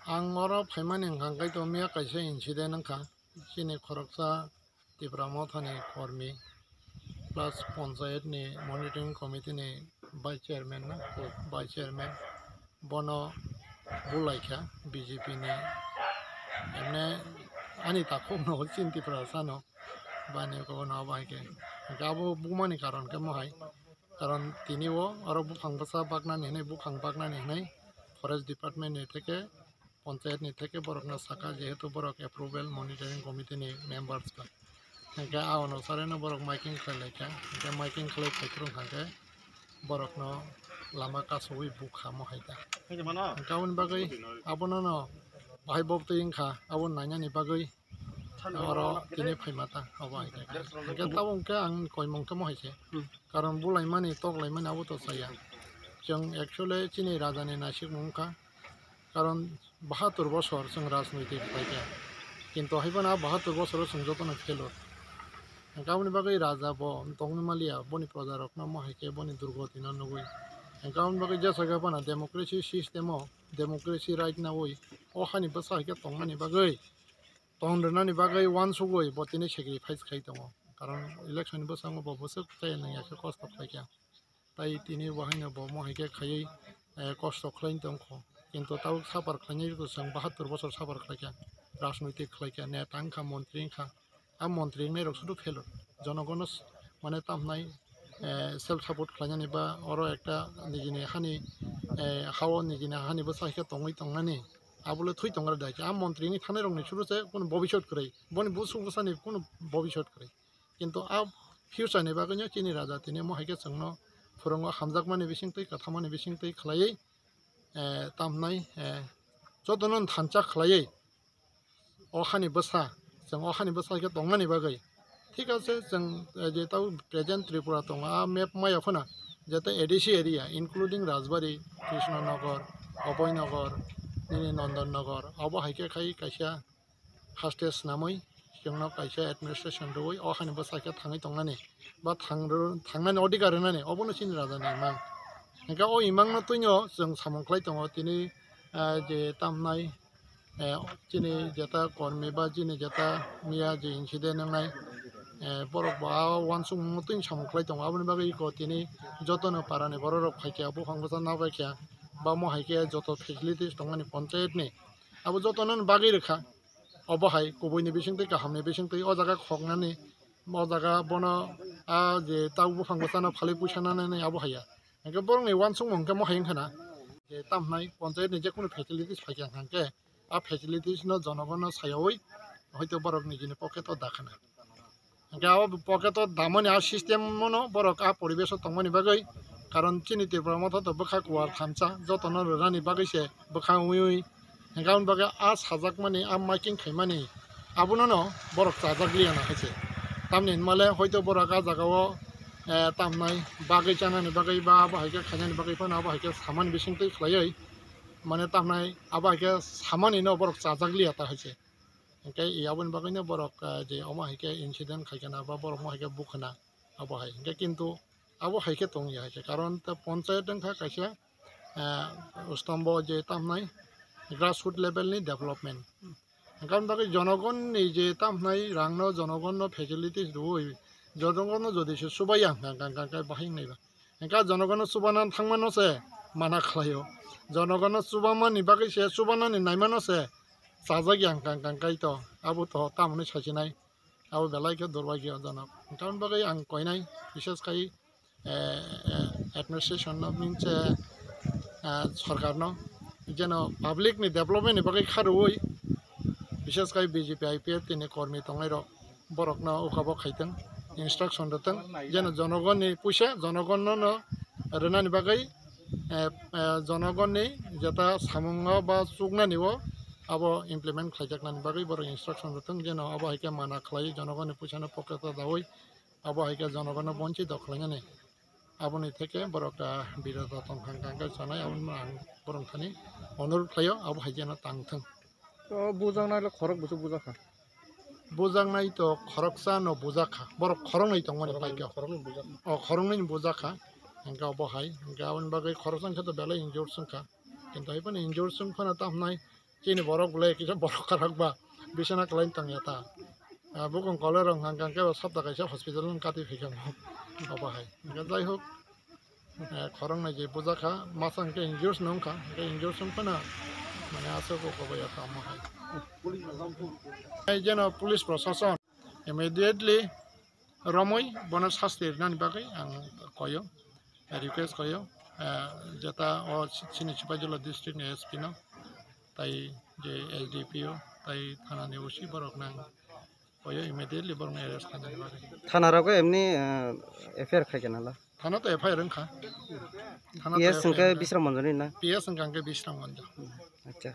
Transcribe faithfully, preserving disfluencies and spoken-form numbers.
Ang oro phaimani hwnkha khe to miya kaisa incident wngkha. Chini khoroksa Tipra Mothani kormi plus panchayat ni monitoring committee ni vice chairman na, vice chairman, bono bulaikha B J P ni, emne ani takhuk no chini Tipra sano bani ko no abo hai khe. Hwnkhe abo bumani karon khe mohai, karon tini o oro buphang bwsa baknani hinwi, buphang baknani hinwi forest department ni theke, panchayat ni theke borokno saka, jehetu borok approval monitoring committee ni members ba. Hwnkhe a onusareno borok miking khlai laikha, hwnkhe miking khlai phaitwrwng hwnkhe borokno lama kasugwi bukha mohai ta. Hwnkhe aboni bagwi abonono bahai bobtwi wngkha, abo nainani bagwi oro tini phaima ta obo hai khe. Hwnkhe tabuk hwnkhe ang koimung khe mohai se. Karon bulaimani, toklaimani abo to chaya. Chwng actually chini rajani naisikmung wngkha. Karon bahatur bosor chwng rajnoitik khlaikha. Kintu haiphano a bahatur bosoro chwng jotono failure. Hwnkhe aboni bagwi raja bo tongwi maliya, boni projarokno mohai khe boni durgotino nugwi. Hwnkhe aboni bagwi jesa khe phano democracy system o, democracy right nawi o hani bwsa hai khe tongmani bagwi, tong rwnani bagwi uansugwi bo tini sacrifice khai tongo. Karon election ni bwskango bo bwswk chaya nangya khe kosto khlaikha. Tai tini bo haino bo mohai khe khaiwi, eh, kosto khlai tongkho. Kintu tabuk suffer khlainai rwkhe chwng bahatur bosor suffer khlaikha, rajnoitik khlaikha, neta wngkha, montri wngkha. A montri wngnai rok sudu failure. Jonogono s-, mane tamhnai, eh, self support khlainani ba oro ekta nijini hani, eh, hao nijini hani bwsa hai khe tongwi tongnani. Abole thui tongra dai. A montri wngwi thanai rokni sudu se kunu bobisot kwrwi. Boni busu bwsani kunu bobisot kwrwi. Kintu a future ni bagwino chini raja tini omo hai khe chwngno phwrwngo, hamjakmani bisingtwi, kwthamani bisingtwi khlaiwi, eh, tamhnai, eh, jotono thansa khlaiwi o hani bwsa, chwng o hani bwsa khe tongmani bagwi. Thik ase, chwng, eh, je tau present Tripura tongo, a map maya phano jeta A D C area, including Rajbari, Krishnanagar, Abhoynagar, nini Nandannagar, abo hai khe khai kaisa haste swnamwi chwngno kaisa administration rwui o hani bwsa khe thangwi tongnani ba thang-, thangnani odhikar rwnani, obono chini rajani imang. Hwnkhe o imangno twino chwng samung khlai tongo tini, ah, je tamhnai, eh, chini jeta kormi ba chini jeta miya je incident wngnai, eh, borok bo a uansukmungno twino samung khlai tongo. Aboni bagwi iko tini jotono parani bororok phaikha, buphang bwsa nabaikha, ba mo hai khe joto facilities tongmani panchayat ni abo jotono bagwi rwkha. Obo hai kubuini bisingtwi, kahamni bisingtwi, o jaga khoknani, o jaga bono a je tau buphang bwsano phalwi puisa nanani abo haiya. Hwnkhe borokni uansukmung hwnkhe mo hai wngkha na je tamhnai panchayatni jekunu facilities phaikha hwnkhe a facilities no jonogono sayawi hoito borok nijini pocket o dakhana. Hwnkhe abo pocket o damani a system no borok a poribesh o tongmani bagwi, karon chini Tripura motha to bwkha kuwar thansa jotono rwnani bagwi se bwkha wi wi, hwnkhe aboni bagwi a sajakmani, a miking khaimani abono no borok chajak liya na hai se. Tamni hinmale hoito borok a jaga o, eh, tamnai bagwi chanani bagwi ba abo hai khe khainani bagwi phano abo hai khe samani bisingtwi khlaiwi, mane tamnai abo hai khe samani no borok chajak liya ta hai se. Hwnkhe i aboni bagwino borok, ah, je omo hai khe incident khai khana ba borok omo hai khe bukhana abo hai. Hwnkhe kintu abo hai khe tong ya hai khe, karon ta panchayat wngkha kaisa, ah, stombo je tamhnai grassroot level ni development. Hwnkhe aboni bagwi jonogonni je tamhnai rangno jonogonno facilities rwui jonogonno jodi se chubai ya hwnkha hwnkha hwnkha bahai wngnai ba. Hwnkhe jonogono chubana thangmano se mana khlaio. Jonogono chubamani bagwi se, chubanani naimano se chajak ya hwnkha hwnkha hwnkhe to abo to tamoni saisinai. Abo belai khe durbhagyojonok. Hwnkhe aboni bagwi ang koinai, bishes khai, eh, eh, administration no, means, eh, eh, sorkar no, jeno public ni development ni bagwi kha rwui, bishes khai B J P I P F T ni kormi tongnai rok, borokno ukabo khaitwng, instruction rwtwng, jeno jonogonni puisa jonogonno no rwnani bagwi, eh, eh, jonogonni jeta samungo ba chuknani o abo implement khlaijaknani bagwi borok instruction rwtwng, jeno abo hai khe mana khlaiwi jonogonni puisano pocket o daui abo hai khe jonogonni bonchito khlainani. Aboni theke borok, ah, biroto tongkha hwnkha hwnkhe sanai, aboni ang borok thani onurodh khlaio, abo hai jeno tangthwng. O bujaknai le khorok buchuk bujakha. Bujaknai to khoroksa no bujakha. Borok khoroknwi tongmani paikha. Khoroknwi bujakha. O khoroknwi ni bujakha. Hwnkhe obo hai. Hwnkhe aboni bagwi khoroksa wngkhe to belai injured wngkha. Kintu hai phano injured wng phano tamhnai Chini borok belai kisa borok kwrak ba bisana kwlai tongya ta. Ah, bukung koloi rok hwnkha hwnkhe bo sapta kaisa hospital wng kati phaikha mo. Obo hai. Hwnkhe jai hok, eh, khoroknwi je bujakha, masa hwnkhe injures no wngkha, hwnkhe injures wng phano mane aswk o kobo ya tamo hai. Hai jeno police prosason immediately romwi bono sasti rinani bagwi ang koyo, request koyo, eh, jeta o chini Sipaijala district ni S P no, tai je S D P O, tai thana ni O C borok nang koyo immediately borok arrest khainani bagwi. Thana rogo emni, eh, F I R khai kana la? Thana to F I R wngkha. Thana to P S F I R hwnkhe wngkha. Bisram Manjani na? P S wngkha hwnkhe Bisram Manjani. Acha.